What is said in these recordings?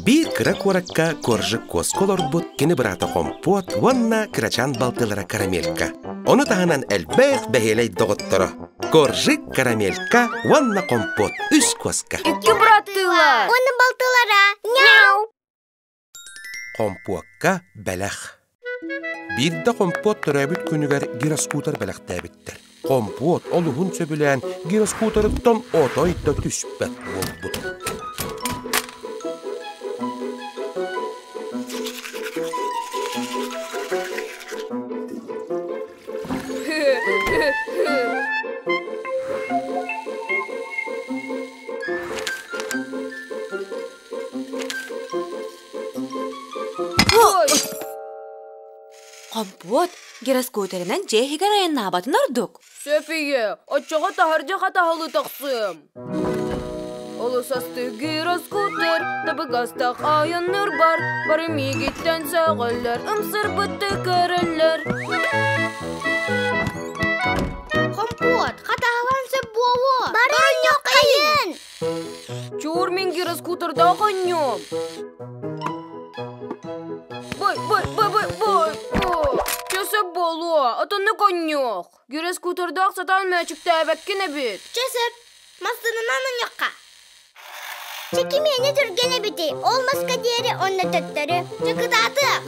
Биир кыра куоракка Коржик куоска олорбут кини быраата Хомпуот уонна кырачаан балтылара Карамелька. Ону таһынан элбэх бэһиэлэй доҕотторо Коржик, Карамелька уонна Хомпуот үс куоска. Икки быраттыылар. Уонна балтылара. Няу! Хомпуокка бэлэх. Биирдэ Хомпуот төрөөбүт күнүгэр гироскутер бэлэхтээбиттэр. Хомпуот олуһун сөбүлээн гироскутерыттан отой да түспэт буолбут. Хомпуот гироскутерынан дьиэ иһигэр айаннаабатын ордук. Сөп ийэ, оччоҕо таһырдьа хатаһылыы тахсыам. Олус астыы гироскутер, табыгастаах айанныыр бар, бары миигиттэн сөҕөллөр, ымсырбытты көрөллөр. Хомпуот, хатаһылаан сөп буолуо. Бары онньуоххайын! Чуур мин гироскутердаах онньуом. Бой, бой, бой, бой, бой, бой. Чөсөп буолуо, отоннук онньуох. Гироскутердаах сатаан мөөчүктээбэккин эбит. Чөсөп, массыынанан онньуохха. Чэкимиэнэ түргэн эбитий, ол маска диэри онно төттөрү. Чыкытаатыах.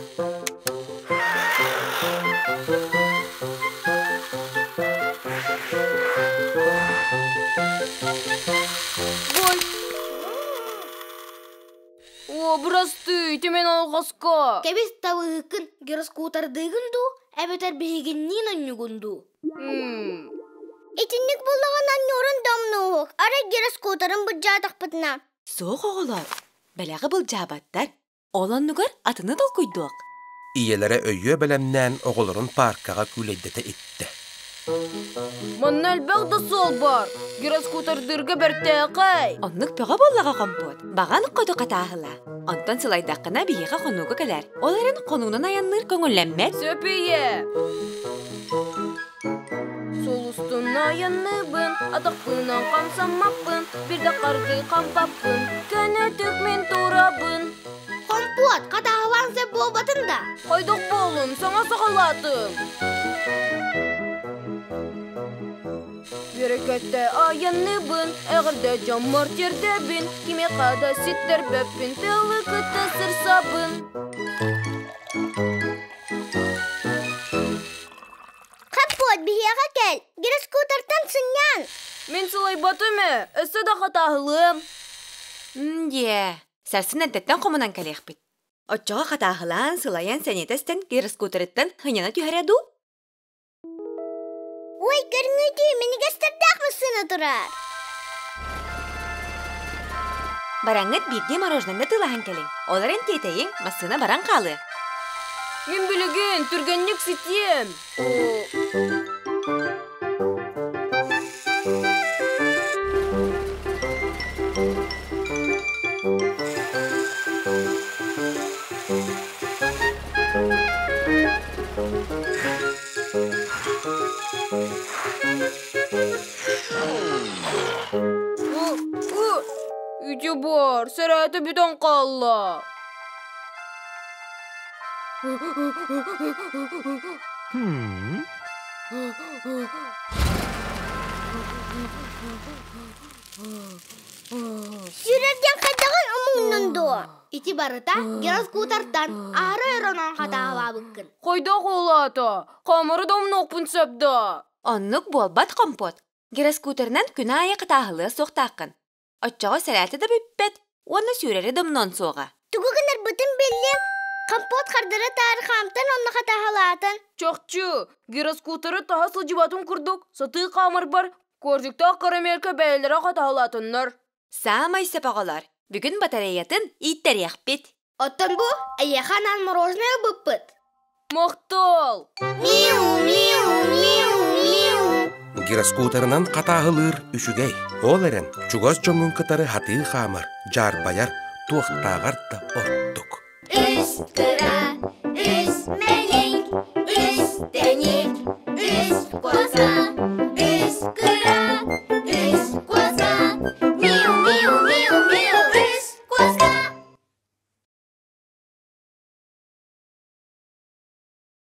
Бой. О, бырастыы, ити мен алҕаска. Кэбис табыһыккын гироскутердыыгын дуу, эбэтэр биһигинниин онньугун дуу? Итинник буллаҕына ньуурун домнууһук, арай гироскутерын былдьаатахпытына. Суох оҕолор, бэлэҕи былдьаабаттар. Ол оннугар атыны толкуйдуох. Ийэлэрэ өйүө бэлэмнээн оҕолорун пааркаҕа күүлэйдэтэ иттэ. Манна элбэх да суол баар. Гироскутердыырга бэртээхэй. Оннук бөҕө буоллаҕа хомпуот. Баҕан хоту хатааһыла. Онтон сылайдаххына биһиэхэ хонууга кэлээр. Ол эрэн хонуунан айанныыр көҥүллэммэт. Сөп ийэ. Сулустун айанныыбын, атахпынан хамсаммаппын, бирде хардыы хампаппын, көнөтүк мин турабын. Хомпуот, хатааһылаан сөп буолбатын да? Хайдах буоллун, саҥа саҕалаатым. Үөрэ-көтө айанныыбын, эҕэрдэ дьоммор тиэрдэбин, кимиэхэ да ситтэрбэппин, тылы кытта сырсабын. Хаппуот, биһиэхэ кэл, гироскутертан сынньан. Мин сылайбатым ээ, өссө да хатааһылыам. Дьиэ, сарсын эрдэттэн хомунан кэлиэхпит. Оччоҕо хатааһылаан, сылайан, сэниэтэ эстэн гироскутерыттан хынньана түһэрэ дуу? Ой, көрүҥүтүү, минигэстэрдээх массыына турар. Бараҥҥыт биирдии мороженайны тылаһан кэлиҥ. Ол эрэн тиэтэйиҥ, массыына баран хаалыа. Мин билигин түргэнник ситиэм. Ити бар, сэрээтэ бүтэн хаалла. Сүүрэрдиэн хайдаҕын омуҥнун дуо? Ити барыта гироскутертан аһары өрөнөн хатаалаабыккын. Хайдах олаата? Камары да умнуохпун сөп да. Оннук буолбат хомпуот. Гироскутерынан күн аайы хатааһылыа суохтааххын. Оччоҕо сэрээтэ да бүппэт уонна сүүрэри да умнуон суоҕа. Тугу гынарбытын биллим. Компот хардары таары хаамтан онно хатааһылаатын. Чахчы, гироскутеры таһа сылдьыбатын курдук сатыы хаамарбар коржиктаах карамелька бэйэлэрэ хатааһылаатыннар. Саамай сөп оҕолор, бүгүн батареятын ииттэриэхпит. Оттон бу эйиэхэ анаан мороженое ылбыппыт. Мохтол! Миу, миу, миу, миу. Гироскутерынан хатааһылыыр үчүгэй. Ол эрэн чугас дьоҥҥун кытары хатыы хаамар, дьаарбайар туохтааҕар да ордук. Үс кыра, үс мэлэй.